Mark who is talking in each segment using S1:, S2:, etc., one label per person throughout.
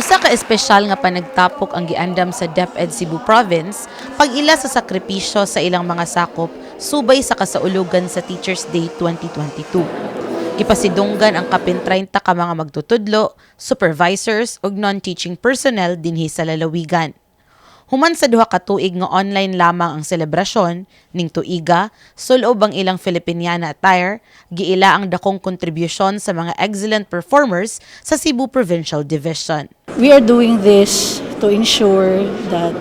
S1: Usa ka espesyal nga panagtapok ang giandam sa DepEd Cebu Province pag-ila sa sakripisyo sa ilang mga sakop subay sa kasaulugan sa Teachers Day 2022. Gipasidunggan ang kapin 30 ka mga magtutudlo, supervisors ug non-teaching personnel dinhi sa lalawigan. Human sa 2 ka tuig nga online lamang ang selebrasyon, ning tuiga, sulob ang ilang Filipiniana attire, giila ang dakong kontribusyon sa mga excellent performers sa Cebu Provincial Division.
S2: We are doing this to ensure that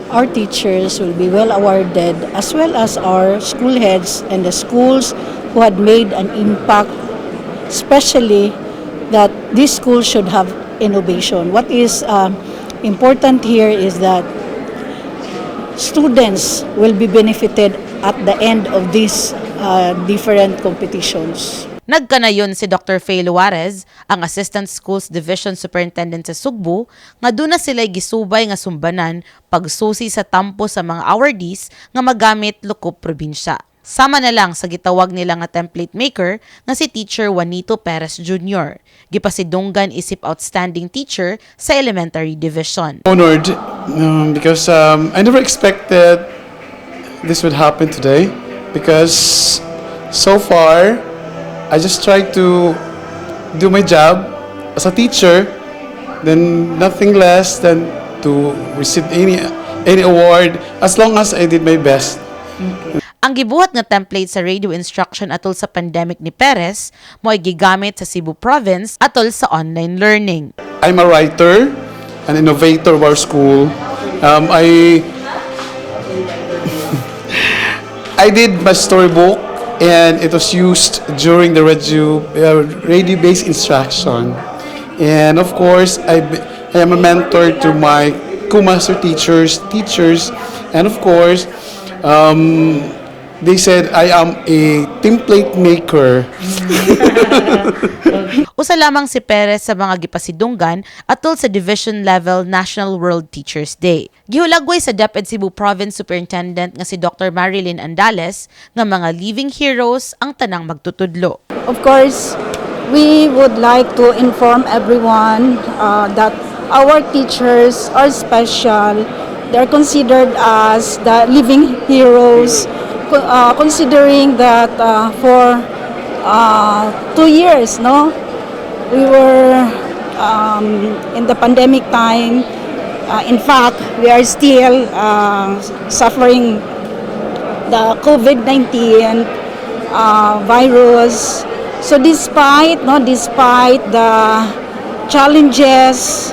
S2: our teachers will be well awarded, as well as our school heads and the schools who had made an impact, especially that this school should have innovation. What is important here is that students will be benefited at the end of these different competitions.
S1: Nagkanayon si Dr. Faye Luarez, ang Assistant Schools Division Superintendent sa Sugbo, nga duna sila'y gisubay nga sumbanan pagsusi sa tampo sa mga awardees nga magamit lokop probinsya. Sama na lang sa gitawag nila nga template maker nga si Teacher Juanito Perez Jr. Gipasidunggan isip outstanding teacher sa elementary division.
S3: Honored because I never expected this would happen today, because so far I just tried to do my job as a teacher, then nothing less than to receive any award as long as I did my best.
S1: Ang gibuhat nga template sa radio instruction atol sa pandemic ni Perez mo'y gigamit sa Cebu Province atol sa online learning.
S3: I'm a writer, an innovator of our school. I did my storybook and it was used during the radio-based instruction. And of course, I am a mentor to my co-master teachers, teachers, and of course, they said I am a template maker.
S1: Usa lamang si Perez sa mga gipasidunggan atol sa division level National World Teachers Day. Gihulagway sa DepEd Cebu Province Superintendent nga si Dr. Marilyn Andales nga mga living heroes ang tanang magtutudlo.
S4: Of course, we would like to inform everyone that our teachers are special. They're considered as the living heroes, considering that for 2 years, no, we were in the pandemic time. In fact, we are still suffering the COVID-19 virus. So despite, no, despite the challenges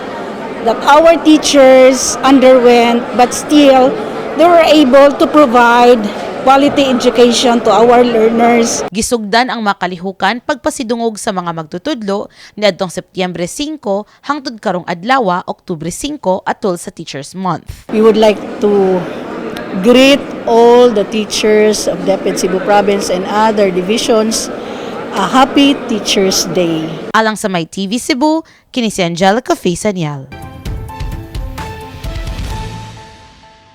S4: that our teachers underwent, but still they were able to provide quality education to our learners.
S1: Gisugdan ang makalihukan pagpasidungog sa mga magtutudlo niadtong Setyembre 5 hangtod karong adlaw, Oktubre 5, atol sa Teachers Month.
S2: We would like to greet all the teachers of DepEd Cebu Province and other divisions a happy Teachers' Day.
S1: Alang sa My TV Cebu, kini si Angelica Faisaniel.